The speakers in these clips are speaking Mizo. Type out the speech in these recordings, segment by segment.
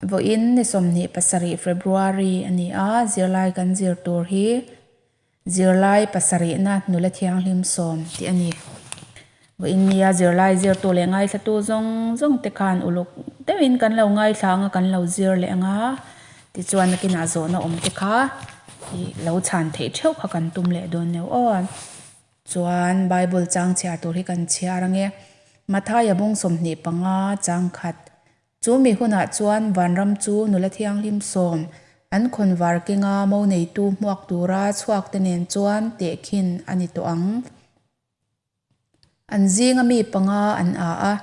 Vawiin ni 27 February a ni a, zirlai kan zir tur hi Zirlai pasarihna nula thianghlim sawm tih a ni. Vawiin nia zirlai zirtu leh ngaithlatu zawng zawng te khan uluk deuhin kan lo ngaithla anga kan lo zir leh anga tichuan nakinah zawhna awm te kha ih lo chhan theih theuh kha kan tum leh dawn neuh aw. Chuan Bible chang chhiar tur hi kan chhiar ange. Mathaia bung 25 chang khat Chu mi hunah chuan vanram chu nula thianghlim sawm an khawnvar kenga mo neitu hmuak tura chhuakte nen chuan tehkhin a ni tawh ang. An zinga mi panga an a a,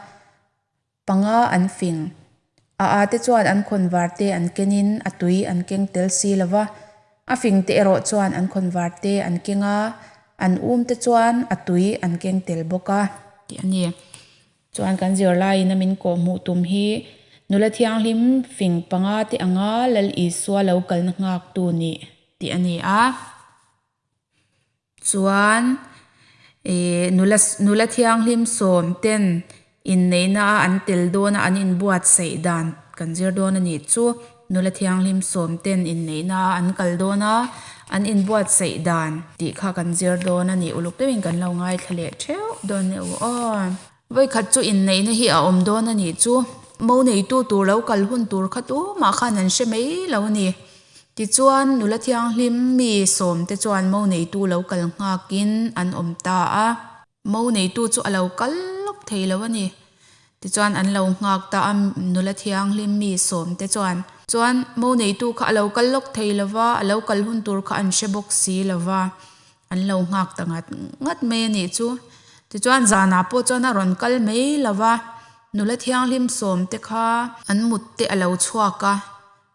panga an fing. A a te chuan an khawnvar te an kenin a tui an keng tel si lo va, a fing te erawh chuan an khawnvar te an keng a, an um te chuan a tui an keng tel bawk a. Tih a ni. Chuan kan zirlaiin a min kawhhmuh tum hi nula thianghlim fing panga te anga Lal Isua lo kalna nghaktu nih tih a ni a. Chuan ih nula nula thianghlim sawm ten inneihna a an tel dawn a an inbuatsaih dan kan zir dawn a nih chu. Nula thianghlim sawm ten inneihna a an kal dawn a an inbuatsaih dan tih kha kan zir dawn a ni. Uluk deuhin kan lo ngaithla leh theuh dawn nia u aw. Vawikhat chu inneihna hi a awm dawn a nih chu. Mo neitu tur lo kal hun tur kha tumah khan an hre mai lo a ni. Tichuan nula thianghlim mi sawm te chuan mo neitu lo kal nghakin an awm ta a. Mo neitu chu a lo kal lawk thei lo a ni. Tichuan an lo nghak ta a, nula thianghlim mi sawm te chuan. Chuan mo neitu kha a lo kal lawk thei lo va, a lo kal hun tur kha an hre bawk si lo va, an lo nghak ta ngat ngat mai a nih chu. Tichuan zanah pawh chuan a rawn kal mai lo va, nula thianghlim sawm te kha an mut te a lo chhuak a,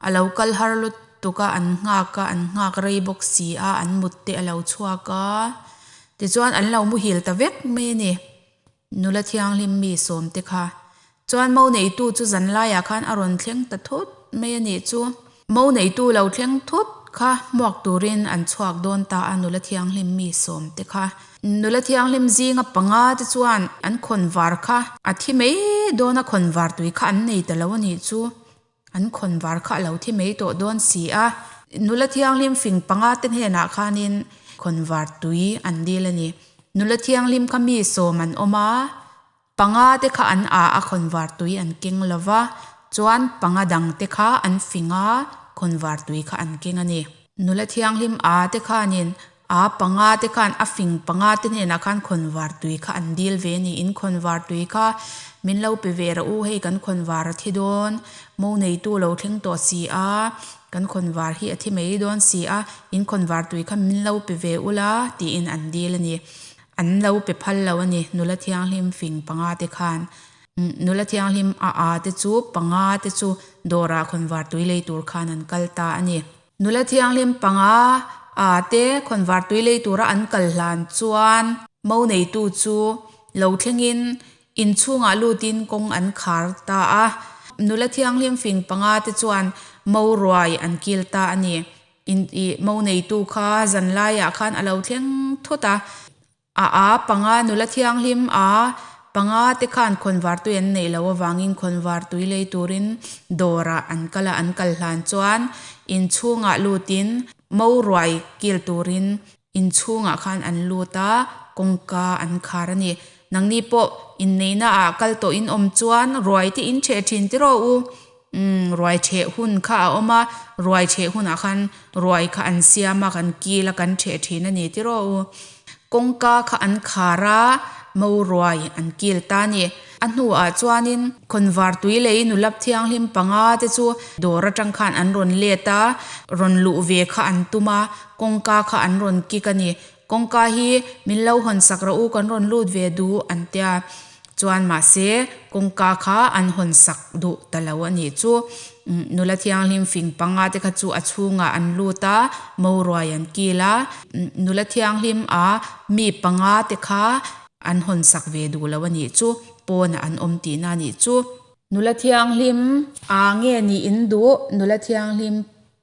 a lo kal har lutuk a, an nghak a, an nghak rei bawk si a, an mut te a lo chhuak a. Tichuan an lo muhil ta vek mai a ni. Nula thianghlim mi sawm te kha. Chuan mo neitu chu zan laiah khan a rawn thleng ta thut mai a nih chu. Mo neitu lo thleng thut kha hmuak turin an chhuak dawn ta a nula thianghlim mi sawm te kha. Nula thianghlim zinga panga te chuan an khawnvar kha a thi mai dawn a khawnvar tui kha an nei ta lo a nih chu. An khawnvar kha a lo thi mai tawh dawn si a. Nula thianghlim fing panga te hnenah khanin khawnvar tui an dil a ni. Nula thianghlim kha mi sawm an awm a, panga te kha an ah a khawnvar tui an keng lo va, chuan panga dang te kha an fing a, khawnvar tui kha an keng a ni. Nula thianghlim a te khanin a panga te khan a fing panga te hnenah khan khawnvar tui kha an dil ve a ni. In khawnvar tui kha min lo pe ve rawh u, hei kan khawnvar a thi dawn, mo neitu lo thleng tawh si a, kan khawnvar hi a thi mai dawn si a, in khawnvar tui kha min lo pe ve ula tiin an dil a ni. An lo pe phal lo a ni, nula thianghlim fing panga te khan. Nula thianghlim a a te chu panga te chu dawrah khawnvar tui lei tur khan an kal ta a ni. Nula thianghlim panga a te khawnvar tui lei tura an kal hlan chuan mo neitu chu lo thlengin inchhungah lutin kawng an khar ta a. Nula thianghlim fing panga te chuan mo ruai an kil ta a ni. In ih mo neitu kha zan laiah khan a lo thleng thut a. A a panga nula thianghlim a panga te khan khawnvar tui an neih loh avangin khawnvar tui lei turin dawrah an kal a, an kal hlan chuan inchhungah lutin mo ruai kil turin inchhungah khan an lut a, kawngka an khar a ni. Nangni pawh inneihna ah kal tawh in awm chuan ruai te in ṭheh ṭhin tiraw u? Umm ruai ṭheh hun kha a awm a, ruai ṭheh hunah khan ruai kha an siam a, kan kil a, kan ṭheh ṭhin a ni tiraw u. Kawngka kha an khar a, mo ruai an kil ta a ni. A hnuah chuanin khawnvar tui lei nulap thianghlim panga te chu dawr atang khan an rawn let a, rawn luh ve kha an tum a, kawngka kha an rawn kik a ni. Kawngka hi min lo hawn sak rawh u kan rawn lut ve duh an tia chuan mahse kawngka kha an hawn sak duh ta lo a nih chu. Nula thianghlim fing panga te kha chu a chhungah an lut a, mo ruai an kil a. Nula thianghlim a mi panga te kha an hawn sak ve duh lo a nih chu, pawnah an awm tihna a nih chu. Nula thianghlim a nge nih in duh? Nula thianghlim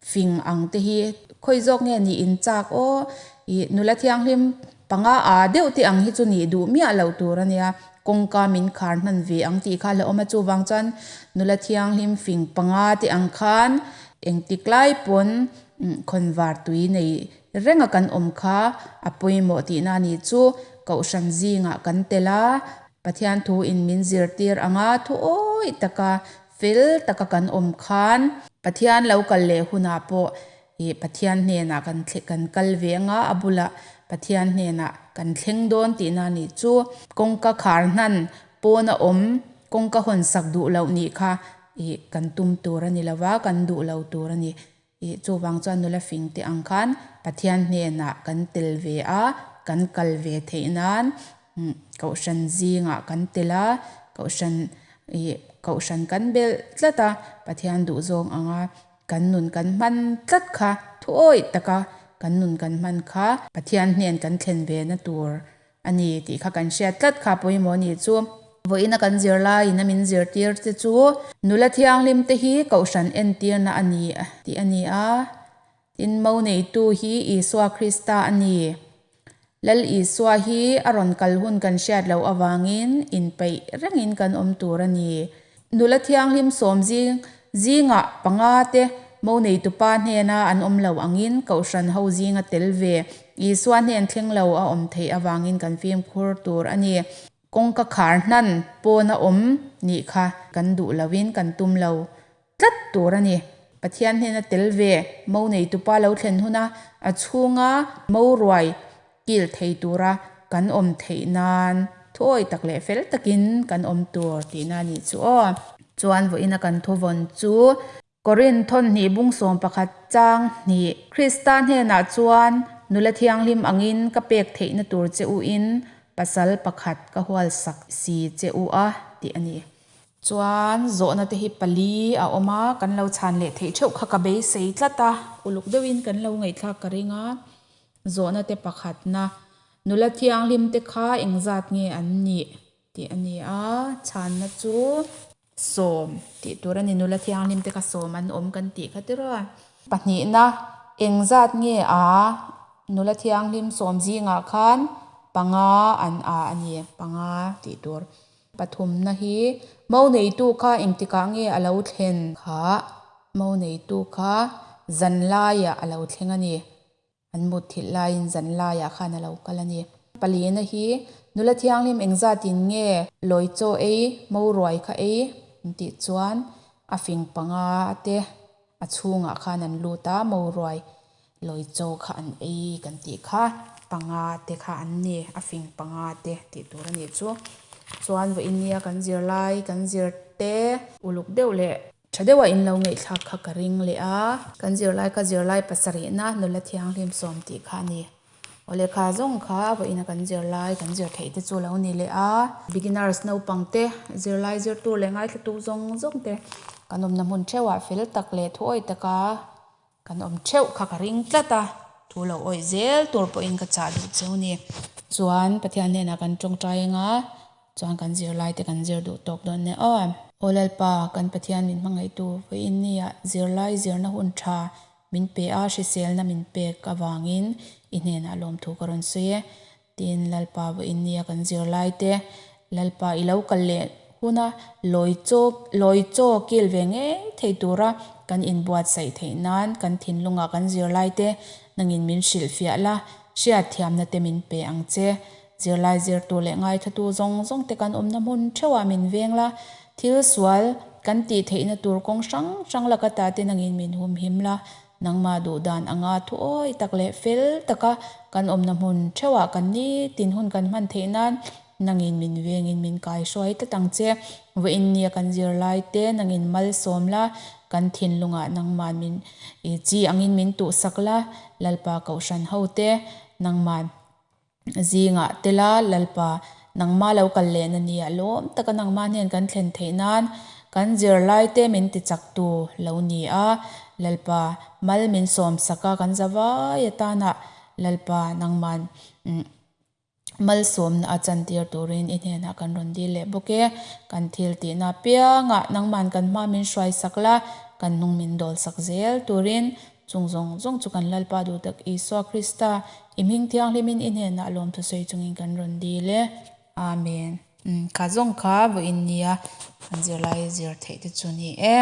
Fing ang te hi khawi zawk nge nih in chak aw ih nula thianghlim panga a deuh te ang hi chu nih duh miah loh tur a nia. kawngka min khar hnan ve ang tih kha a hlauhawm a. Chuvang chuan nula thianghlim fing panga te ang khan engtik lai pawn khawnvar tui nei renga kan awm kha a pawimawh tihna a nih chu. Kohhran zingah kan tel a, Pathian thu in min zirtir ang a, thu awih taka fel taka kan awm khan Pathian lo kal leh hunah pawh ih Pathian hnenah kan kan kal ve ang a, a bulah Pathian hnenah kan thleng dawn tihna a nih chu. Kawngka khar hnan pawna awm kawngka hawn sak duh loh nih kha ih kan tum tur a ni lo va, kan duh lo tur a ni. Ih chuvang chuan nula fing te ang khan Pathian hnenah kan tel ve a, kan kal ve theih nan Kohhran zingah kan tel a, Kohhran ih Kohhran kan belh tlat a, Pathian duhzawng anga kan nun kan hman tlat kha thuawih taka kan nun kan hman kha Pathian hnen kan thlen ve na tur a ni tih kha kan hriat tlat kha pawimawh a nih chu. Vawiina kan zirlaiin a min zirtir te chu nula thianghlim te hi Kohhran entirna a ni tih a ni a. Tin, mo neitu hi Isua Krista a ni. Lal Isua hi a rawn kal hun kan hriat loh avangin inpeih rengin kan awm tur a ni. Nula thianghlim sawm zing zingah panga te mo neitupa hnena an awm lo angin Kohhran ho zinga tel ve Isua hnen thleng lo a awm theih avangin kan fimkhur tur a ni. Kawngka khar hnan pawna awm nih kha kan duh loin kan tum lo tlat tur a ni. Pathian hnena tel ve mo neitupa lo thlen huna a chhunga mo ruai kil thei tura kan awm theih nan thuawi tak leh fel takin kan awm tur tihna a nih chu aw. Chuan vawiina kan thuvawn chu Korinth thawnhnih bung 11 chang hnih Krista hnenah chuan nula thianghlim angin ka pek theihna tur che u in pasal pakhat ka hualsak si che u a tih a ni. Chuan zawhna te hi pali a awm a, kan lo chhan leh theih theuh kha ka beisei tlat a, uluk deuhin kan lo ngaihthlak ka ring a, zawhna te pakhatna, nula thianghlim te kha engzat nge an nih tih a ni a, chhanna chu 10 tih tur a ni, nula thianghlim te kha 10 an awm kan tih kha tiraw. Pahnihna, engzat nge a nula thianghlim 10 zingah khan panga an a a ni, panga tih tur. Pathumna hi mo neitu kha engtikah nge a lo thlen kha? Mo neitu kha zan laiah a lo thleng a ni. An mutthilh laiin zan laiah khan a lo kal a ni. Palina hi nula thianghlim engzatin nge lawi chaw ei, mo ruai kha ei an tih chuan a fing panga te a chhungah khan an lut a, mo ruai lawi chaw kha an ei kan tih kha panga te kha an ni, a fing panga te tih tur a nih chu. Chuan vawiin nia kan zirlai kan zir te uluk deuh leh tha deuha in lo ngaihthlak kha ka ring leh a. Kan zirlai kha zirlai pasarihna nula thianghlim 10 tih kha a ni. Aw lehkha zawng kha vawiina kan zirlai kan zir theih te chu lo ni leh a. Beginners naupang te, zirlai zirtu leh ngaithlatu zawng zawng te kan awmna hmun theuhah fel tak leh thuawih taka kan awm theuh kha ka ring tlat a, thu lo awih zel tur pawhin ka chah duh cheu ni. Chuan Pathian hnenah kan tawngtai anga chuan kan zirlai te kan zir duh tawk dawn nia aw. Aw Lalpa, kan Pathian min hmangaihtu vawiin nia zirlai zirna hun tha min pe a, hriselna min pek avangin i hnenah lawmthu ka rawn sawi e. Tin, Lalpa vawiin nia kan zirlai te, Lalpa i lo kal leh huna lawi chaw lawi chaw kil ve ngei thei tura kan inbuatsaih theih nan kan thinlungah kan zirlai te nangin min hrilhfiah la, hriatthiamna te min pe ang che. Zirlai zirtu leh ngaithatu zawng zawng te kan awmna hmun theuhah min veng la, thil sual kan tih theihna tur kawng hrang hrang laka ta te nangin min humhim la, nangmah duh dan anga thuawi tak leh fel taka kan awmna hmun theuhah kan nitin hun kan hman theih nan nangin min vengin min kaihruai tlat ang che. Vawiin nia kan zirlai te nangin malsawm la, kan thinlungah nangmah min chi angin min tuhsak la, Lalpa Kohhran ho te nangmah Zingah tela Lalpa nangma lo kal lehna nia lawm taka nangma hnen kan thlen theih nan kan zirlaite min ti chaktu lo ni a, Lalpa mal min sawm sak a kan zavai atana Lalpa nangman malsawmna a chantir turin i hnenah kan rawn dil leh bawk e. Kan thil tihna apiangah nangman kan hma min hruai sak la, kan hnung min dawl sak zel turin Chung zawng zawng chu kan Lalpa duh tak Isua Krista, i hming thianghlimin i hnenah lawmthu sawi chungin kan rawn dil e. Amen. Kha zawng kha vawiin nia an zirlai zir theih te chu ni e.